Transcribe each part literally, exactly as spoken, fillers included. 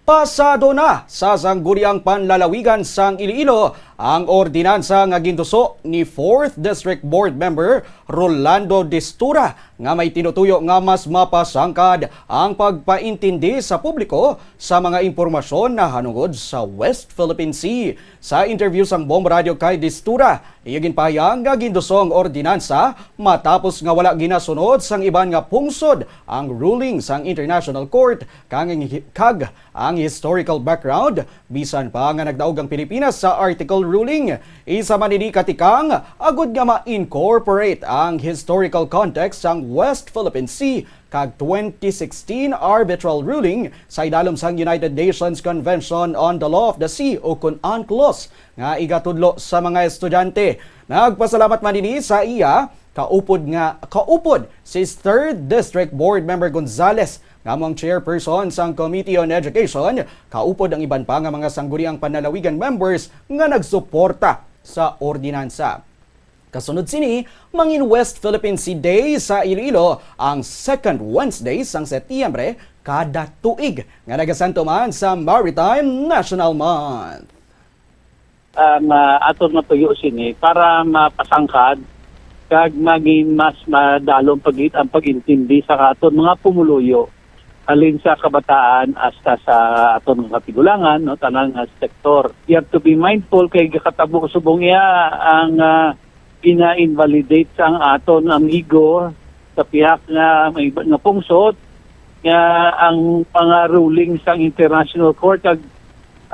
Pasado na sa Sangguniang Panlalawigan sang Iloilo ang ordinansa nga ginduso ni Fourth District Board Member Rolando Distura nga may tinutuyo nga mas mapasangkad ang pagpaintindi sa publiko sa mga impormasyon nahanungod sa West Philippine Sea. Sa interview sang Bomb Radio kay Distura, iya ginpahayag nga ginduso ang ordinansa matapos nga wala ginasunod sang iban nga pungsod ang ruling sang International Court kang ang hi-, kag ang historical background, bisan pa nga nagdaog ang Pilipinas sa article ruling. Isa man ini ka tikang agud nga ma-incorporate ang historical context sang West Philippine Sea kag twenty sixteen arbitral ruling sa idalom sang United Nations Convention on the Law of the Sea, ukon UNCLOS, nga igatudlo sa mga estudyante. Nagpasalamat man ini sa iya kaupod nga kaupod si Third District Board Member Gonzales, nga amo ang chairperson sang Committee on Education, kaupod ang iban pa nga mga Sangguniang Panlalawigan members nga nagsuporta sa ordinansa. Kasunod sini, mangin West Philippine Sea Day sa Iloilo ang second Wednesday sang Setyembre kada tuig, nga nagasanto man sa Maritime National Month. Ang, ah, aton nga tuyo sini para mapasangkad kag maging mas madalom pag-, ang pag-intindi sa aton mga pumuluyo, halin sa kabataan hasta sa aton nga katigulangan, no, tanan nga sektor. You have to be mindful kay gakatabo subong iya ang, ah, gina-invalidate sang aton amigo sa pihak nga may iba nga pungsod nga ang mga ruling sang International Court kag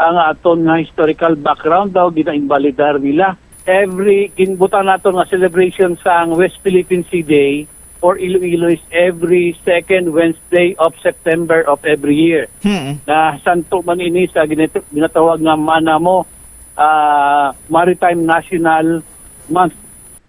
ang aton nga historical background daw gina-invalidar nila. Every ginbutan nato nga celebration sang West Philippine Sea Day or Iloilo is every second Wednesday of September of every year. Hmm. Na santo man ini sa ginat-, ginatawag nga manamo, ah, Maritime National Month